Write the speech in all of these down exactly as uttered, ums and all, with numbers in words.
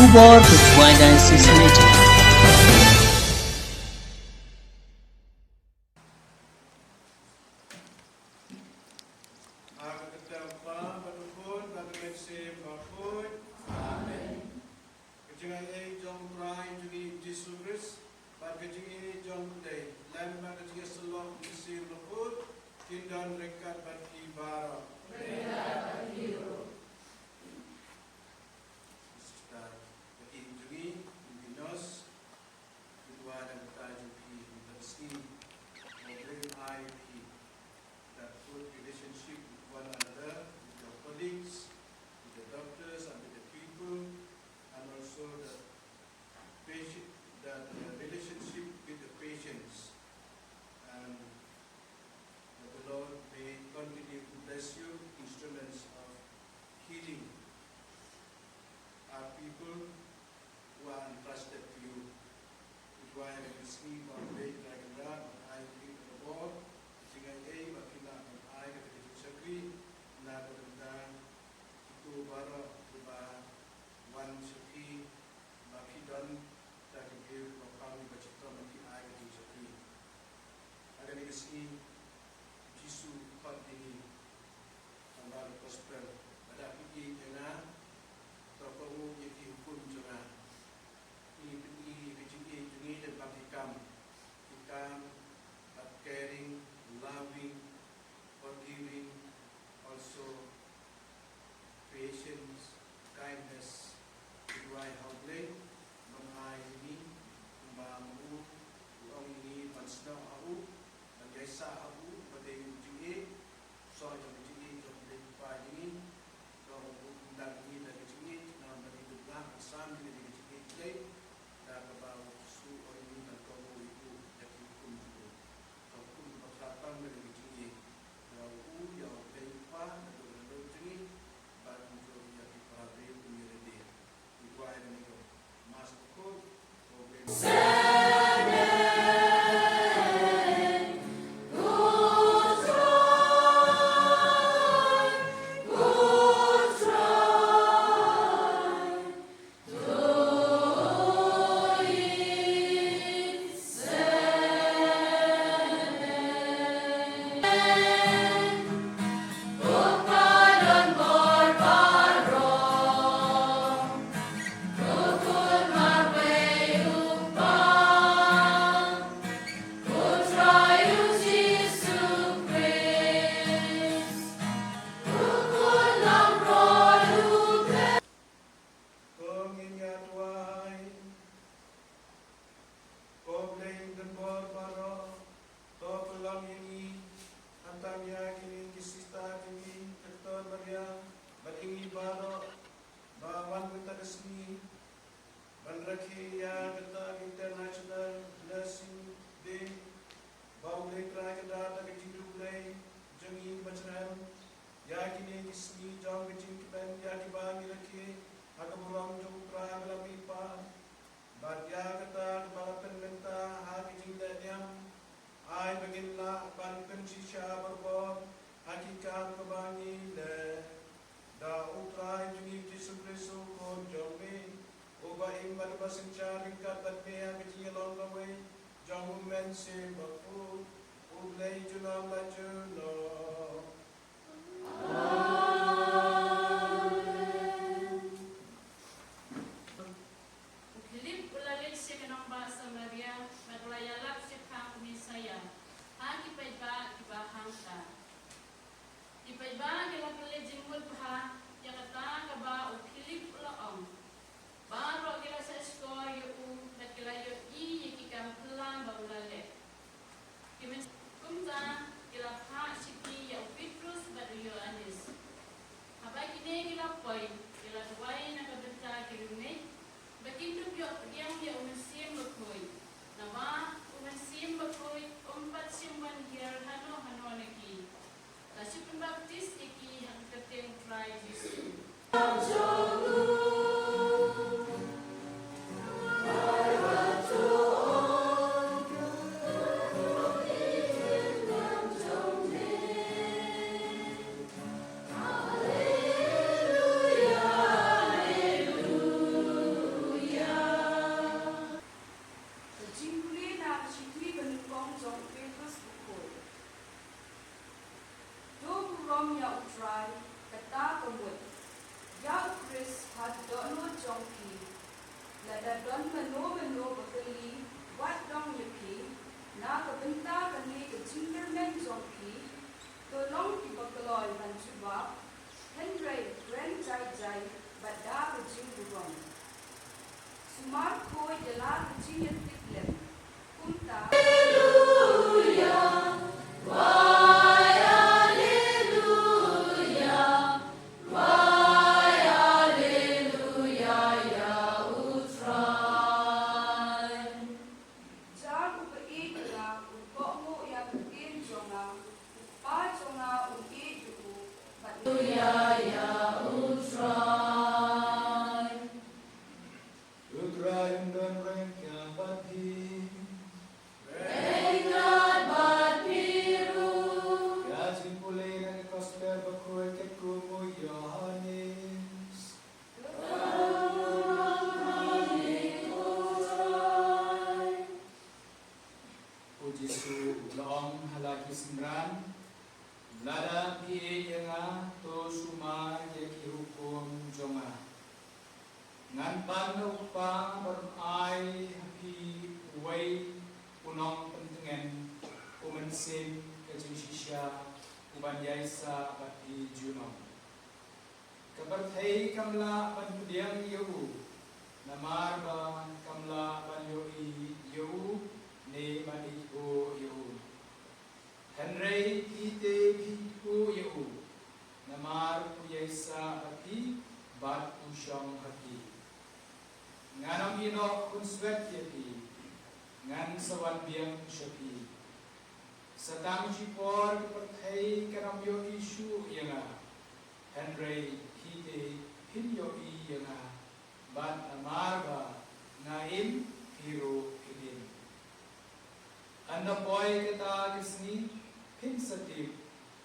Khubor ka Khwai Diocese Radio. Ha ka kyrteng u Kpa bad u Khun bad u Mynsiem Bakhuid. Amen. Ka jingaiei jong u Trai jong ngi Jisu Khrist bad ka jingïeit jong u Blei lem bad ka jingïasyllok u Mynsiem Bakhuid kin don ryngkat bad phi baroh. Sister, ka ïing jong ngi, ngi nos, ngi duwai da ka bynta jong phi, mynta ka sngi, ba u Blei un ai ïa phi that good relationship with one another, with your colleagues, with the doctors and with the people, and also the patient, that uh, relationship with the patients. And that the Lord may continue to bless you, instruments of healing are people who are entrusted to you. Ngi duwai ha kane ka sngi ba u Blei un ai ïa phi ka bor, ka jingaiei ba phin lah ban ai kata ka jingshakri na ka bynta kito baroh kiba wan sha phi, ba phi don da ka jingpang ba phi ai ka jingshakri. Ha kane ka sngi, Jisu u khot ïa ngi, tang ba ka gospel, lada phi ïeit ïa nga, to kohnguh ïa ki hukum jong nga. Ngi pyni ka jingïeit jong ngi lyngba ki kam, ki kam, that caring, loving, forgiving, also patience, kindness. Ngi duwai ha u Blei ban ai ïa ngi, kumba ma u u ong ïa ngi ban snoh ha u, ban ïaisah ha u, ba dei u jingïeit, snoh jong ka jingïeit jong u Blei u Kpa jong ngi. To u kum da ngi da ka jingïeit, namar ba ngi duh lang ban sam ïa ka jingïeit Blei, da kaba u Jisu u ong ïa ngi ban kohnguh ïa u da ki hukum jong u. Tang kum ba khlad tang da ka jingïeit ïa u, ïa u Blei u Kpa, naduh la lum jong ngi, bad naduh ïa ki para briew kum ïa lade. Ngi duwai ïa kane ka Mass bakhuid, ko Blei. To ngin ïa duwai. Ko Blei u donbor baroh, to pynlong ïa ngi, khamtam ïa kine ki sister jong ngi, Doctor Maria, bad ïa ngi baroh, ba wan mynta ka sngi ban rakhe ïa kata ka International Nursing Day, ba U Blei Trai ka da da ka jingduwai jong ngi ba jyrngam ïa kine ki sngi jong ka jingkmen ïa kiba ngi rakhe ha ka burom jong U Trai ba la mihpat. Bad ïa kata kaba la pynmynta ha ka jingleh niam, ai ba ngin lah ban pynshisha barabor ha ki kam kaba ngi leh. Da U Trai jong ngi Jisu Khrist u Khun jong me, uba im bad uba synshar ryngkat bad me ha ka jingïalong kawei jong U Mynsiem Bakhuid, U Blei junom la junom. U Philip u la leit sha ka nongbah Samaria bad u la ïalap shaphang u Messaïah ha ki paidbah kiba hangta. Ki paidbah ki la pynleit jingmut bha ïa kata kaba u Philip u la ong. Baroh ki la shahshkor ïa u bad ki la ïohi ïa ki kam phylla ba u la leh. Ïa U Trai, kata ka mut, ïa U Khrist ha ka dohnud jong phi. Lada don mano mano ba kylli, wat dong ïa phi, na ka bynta kane ka jingkyrmen jong phi, to long kiba kloi ban jubab, hynrei kren jai jai bad da ka jingburom. Sumar khuid ïa la ka jingïatiplem. Kumta. Jar uba ïeit ïa nga un kohnguh ïa ka ktien jong nga, u Kpa jong nga un ïeit ïa u, bad ïa u Trai. U Trai un don ryngkat bad phi. Ryngkat bad phi ruh. Ka jingpule na ka Gospel bakhuid katkum u Ïohannes. U Jisu u la ong ha la ki synran, lada phi ïeit ïa nga, to sumar ïa ki hukum jong nga. Ngan pan na u Kpa ban ai ha phi uwei u nongpyntngen, u Mynsiem ka jingshisha, u ban ïaisah bad phi junom. Ka pyrthei kam lah ban pdiang ïa u, namar ba kam lah ban ïohi ïa u ne ban ithuh ïa u. Hynrei phi te phi ithuh ïa u, namar u ïaisah bad phi bad u shong ha phi. Ngan ym ïehnoh khunswet ïa phi, ngan sa wan biang sha phi. Sa tang shipor ka pyrthei kan ym ïohi shuh ïa nga, hynrei phi te phin ïohi ïa nga, bad namar ba nga im, phi ruh phin im. Hynda poi kata ka sngi phin sa tip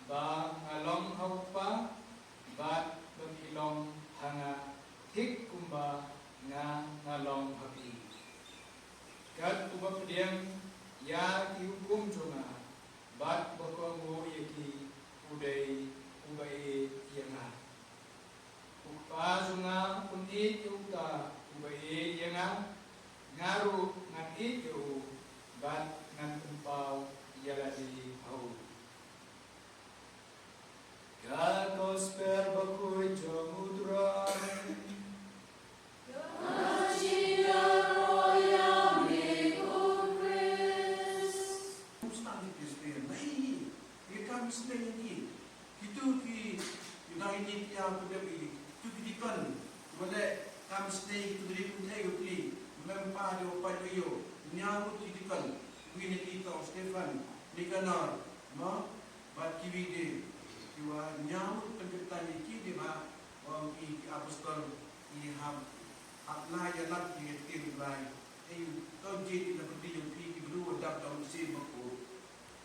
ba nga long ha u Kpa, bad ba phi long ha nga, thik kumba nga nga long ha phi. Kat uba pdiang ïa ki hukum jong nga bad ba kohnguh ïa ki, u dei uba ïeit ïa nga. U Kpa jong nga un ïeit ïa uta uba ïeit ïa nga, nga ruh ngan ïeit ïa u bad ngan pynpaw ïa lade ha u. Ka Gospel bakhuid jong u Trai. Ka jingïaroh ïa me ko Khrist. Kumta ki Khristan, nai, ïa ka missionary ni. Kitu ki, ïa nai ni ki ïa pyndonkam ïa kitu ki deacon. Wala ka missionary kitu ki deacon, eh, ïa ki. Mem pa ïa pa ïa ïa. Ñiaw ki deacon. Wi ni ki to Stephen, Nicanor, mo? Bad kiwei de, kiwa ñiaw pynkyntang ïa ki dei ba, ong ki, ki apostol, ki hap, hap la ïalap ïa ka ktien U Blai. Ei, to jied ïa ka ktien jong phi ki briew wa dap da u Mynsiem Bakhuid.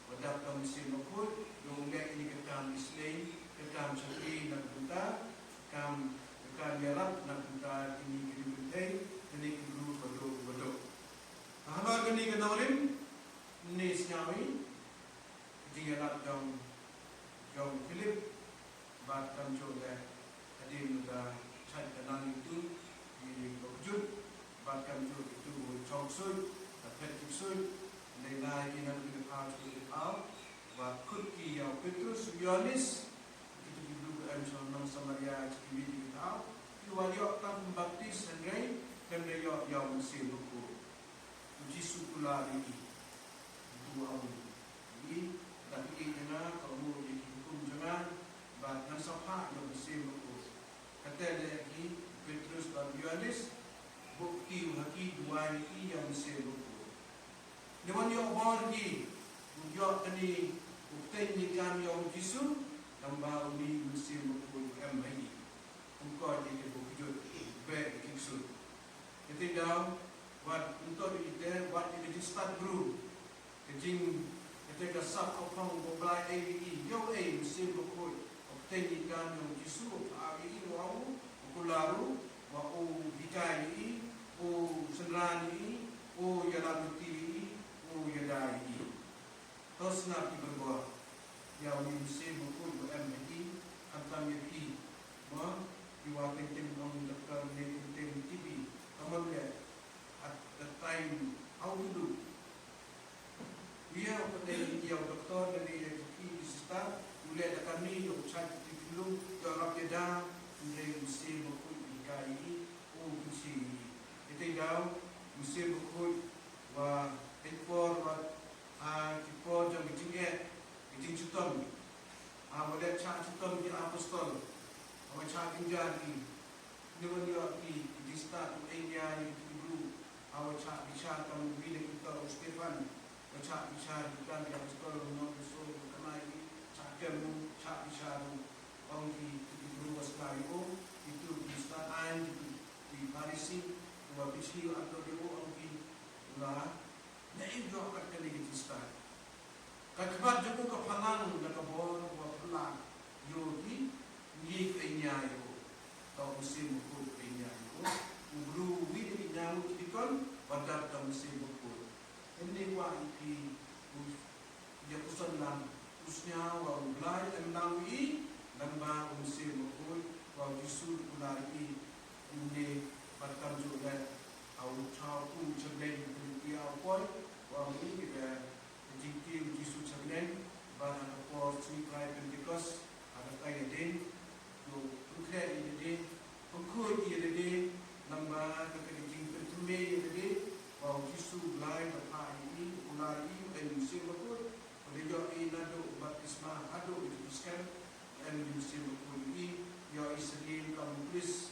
Wa dap da u Mynsiem Bakhuid, ïoh leh ïa ka kam Islay, ka kam shakri na ka bynta, kam, ka kam ïarap na ka bynta kine ki briew kynthei, kine ki briew baduk baduk. Halor kane ka nongrim, ne sngew i, ka jingïalap jong, jong Philip, bad kamjooh leh hadien ba ka shait ka nang itu, ki bakjut, bad kamjooh itu shong suit, ka phet ki suit, lei lai ki nang ki phaw ki phaw, bad kut ki ïa u Petrus, u Ïoannis, kitu ki briew ki em shong nong Samaria, ki mih ki phaw, ki wa ïoh tang baptis hynrei, hynrei ïoh ïa u Mynsiem Bakhuid. U Jisu u kular ïa i. U ong ïa i, lada phi ïeit ïa nga, kohnguh ïa ki hukum jong nga, bad ngan sa phah ïa u Mynsiem Bakhuid. Kata leh ki Petrus bad u Ïoannis, buh kiew ha ki, duwai ïa ki ïa u Mynsiem Bakhuid. Lada wan ïoh bor ki, u ïoh kane u kyrteng nikam ïa u Jisu, tangba une u Mynsiem Bakhuid u em ha i. U koit ïa ki bakjut, beh ïa ki ksuid. Kata daw, wat ym to ïa kata, wat ïa ka jingstad briew. Ka jing, kata ka sap ka phong ba U Blai ai ïa i, ïoh ai Mynsiem Bakhuid. U kyrteng nikam ïa u Jisu, u phah ïa i, u ong, u kular u, wa u hikai ïa i, u synran ïa i, u ïalam lynti ïa i, u ïada ïa i. To sngap ki briew. ïa u Mynsiem Bakhuid u em ha ki, khamtam ïa phi, mo, ki wa teng teng ong doktor ne teng teng T B, ka mon leh, at the time, how to do. Ïa u pateng ïa u doktor lane ïa ki phi ki sister, u leh da kane ïa u chait ki phi lung, ïa u rap ïa da, hynrei u Mynsiem Bakhuid u hikai ïa i, u kynshi ïa i. Ite daw, u Mynsiem Bakhuid, wa, ite por, wa, ha, ki por jong ki jingeh, ki jingchitom. Ha, wa leh chah chitom ki apostol, ha, wa chah kynja ki, Ngi wan ïoh ki, ki jingstad u Elia ïa ki briew. Ha wa chah bishar kam u Peter, u Stephan. Wa chah bishar ki kam ki apostol, u Nong Yusuf, u Kamai, chah kem u, chah bishar u. Ong ki, ki briew wa sngap ïa u, kitu ki jingstad aiñ, kitu ki Pharisi, wa bishni u atlo ïa u, ong ki, la, Naei ïoh kat kane ka jingstad. Ka khmat jong u ka phalang da ka bor wa phalang. Ïoh ki ngi ka ïa ïoh. Ka u Mynsiem Bakhuid ka ïa ïoh. U bru wi da ki ñiaw ki dikon, wa dap da u Mynsiem Bakhuid. Hynne wa i phi u ïa u son lang. U sñiaw wa u Blai em lang wi, nang ba u Mynsiem Bakhuid, wa u Jisu u kular i, ynne bad kam ju leh, ha u chaw u chemleng, ynne ïa u poi, wa u ïa ka jingkiew u Jisu chemleng, bad ha ka por sngi Trai Pentekost, ha ka tai ïa dei, u pynkhreh ïa lade, pynkhuid ïa lade, nang ba ka ka jingpynthymmai ïa lade, wa u Jisu u Blai u phah ïa i, u kular ïa i, u Mynsiem Bakhuid, Bad ïoh i naduh u baptisma haduh u jingpyrshang, em u Mynsiem Bakhuid ïa i, ïoh i syriem kam u Khrist,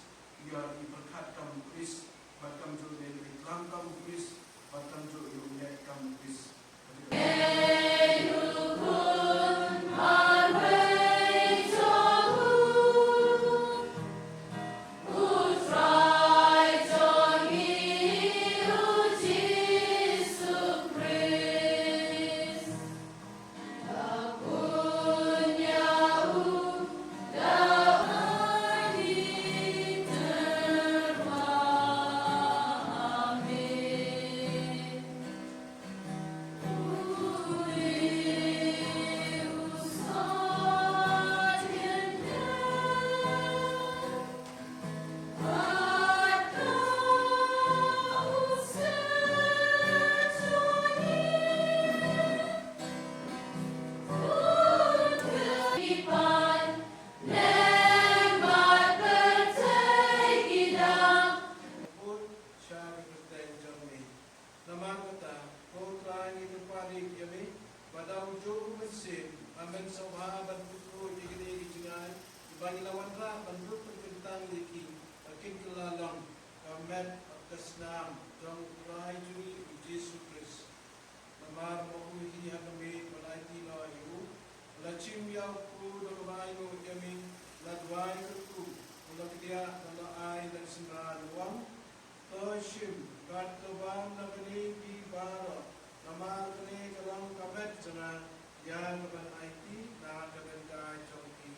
ïoh i pyrkhat kam u Khrist, bad kamjooh ïoh i klam kam u Khrist, bad kamjooh ïoh i leh kam u Khrist. Namar kata, ko Trai ngi kyrpad ïa me, ba da u juh u Mynsiem, ba men sngewbha ban pynkhuid ïa kine ki jingai, kiba ngi la wanrah ban lut pynkyntang ïa ki, ba kin kylla long ka met bad ka snam jong u Trai jong ngi u Jisu Khrist. Namar ba u hi ha ka miet ba la aiti noh ïa u, ba la shim ïa u kpu da kaba ainguh ïa me, la duwai kyrkhu, u la kdiah bad la ai na ka synran u ong, To shim bad to bam na kane phi baroh, namar kane ka long ka met jong nga ïa kaban aiti na ka bynta jong phi.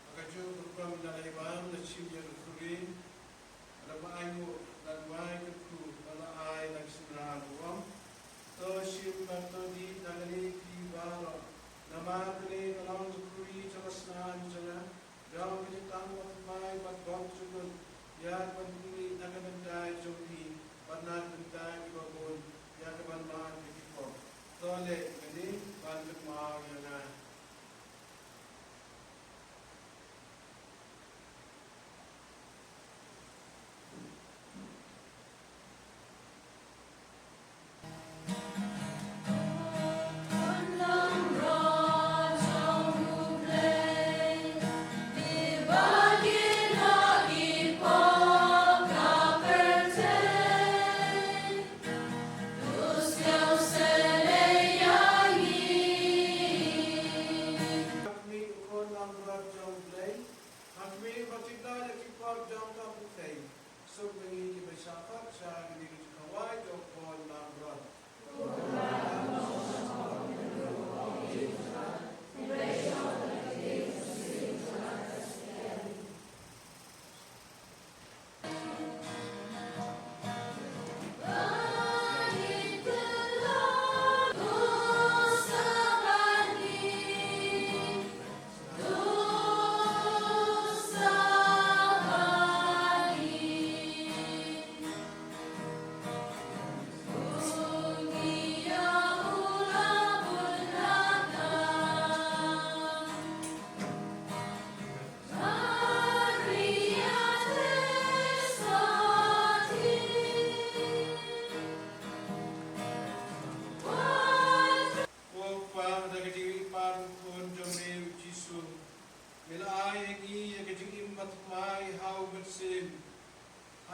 Ha kajuh ka rukom ynda la ïa bam, la shim ïa ka khuri, la ba ainguh, la duwai kyrkhu, bad la ai na ka synran u ong, To shim bad to dih na kane phi baroh, namar kane ka long ka khuri jong ka snam jong nga, jong ka jingtangwa thymmai bad bok jukut, ïa kaban pynmih na ka bynta jong phi, bad na ka bynta kiba bun, ïa kaban mad ïa ki pop. To leh kane ban kynmaw ïa nga.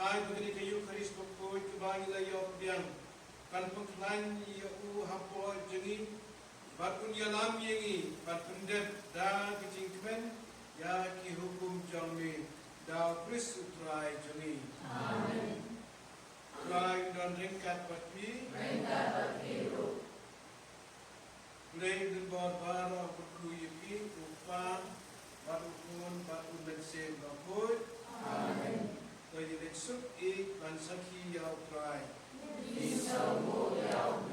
Ai ba kane ka Eukharist bakhuid kaba ngi la ïoh pdiang kan pynkhlaiñ ïa u hapoh jong ngi bad un ïalam ïa ngi ban pyndep da ka jingkmen ïa ki hukum jong me, da u Khrist u Trai jong ngi. Amen. Trai un don ryngkat bad phi. Ryngkat bad phi ruh. Blei u Blei baroh, u Kpa, bad u Khun, bad u Mynsiem Bakhuid. Amen. To ïaleit suk ïa u Trai. Ngi sngewbha ïa u